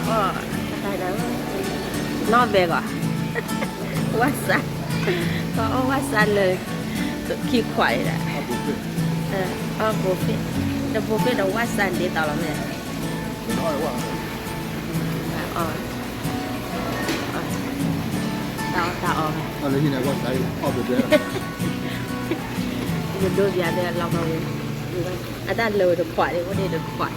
အီၣ်, နီၢ်ဘဲကီး, ဝၣ်စၢ်, ပှၤအီၣ်ဝၣ်စၢ်လၢ ခံခွးအံၤဒီး, အီၣ်ဘိဖ့ၣ်, တဘိဖ့ၣ်ဒီးဝၣ်စၢ်ဒ်သိးလီၤမ့ၢ်, အီၣ်, တၢ်အီၣ်တၢ်အီ, ယဒိပျးဒီးလီၤမးဝဲ, အတၢ်လၢဝဲတခွးန့ၣ် အိၣ်ဒ့တခွး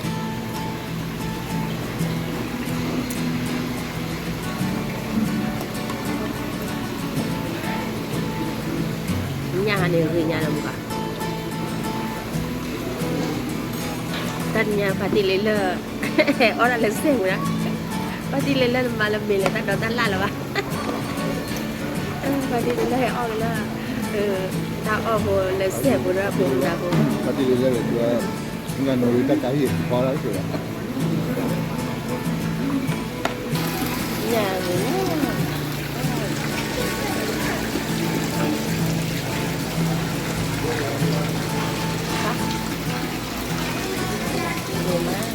ညၣ်ဟါန့ၣ်ဂ့ၤညါလၢမုၢ်ဂၤ, တၢ်တညါဖါတံၢ်လံလၢ ဟဲအီၣ်တၢ်လၢစဲးပူၤဒီး, ဖါတံၢ်လံလၢနမၤလၢမ့ၢ်လၢတၢ်ဒိးတၢ်လၢ်လၢၤဘၣ်, ဖါတံၢ်လံလၢဟဲအီၣ်က့ၤလၢ တၢ်အီၣ်ဖိလၢစဲးပူၤဒီး ဖိမုၢ်ဖိ, ဖါတံၢ်လံလၢ နနီၢ်ဝံၤတၢ်ကါဟံၣ်ဖီလၢ်က့ၤဘၣ်, ညၣ်ဂ့ၤ, ဂ့ၤမး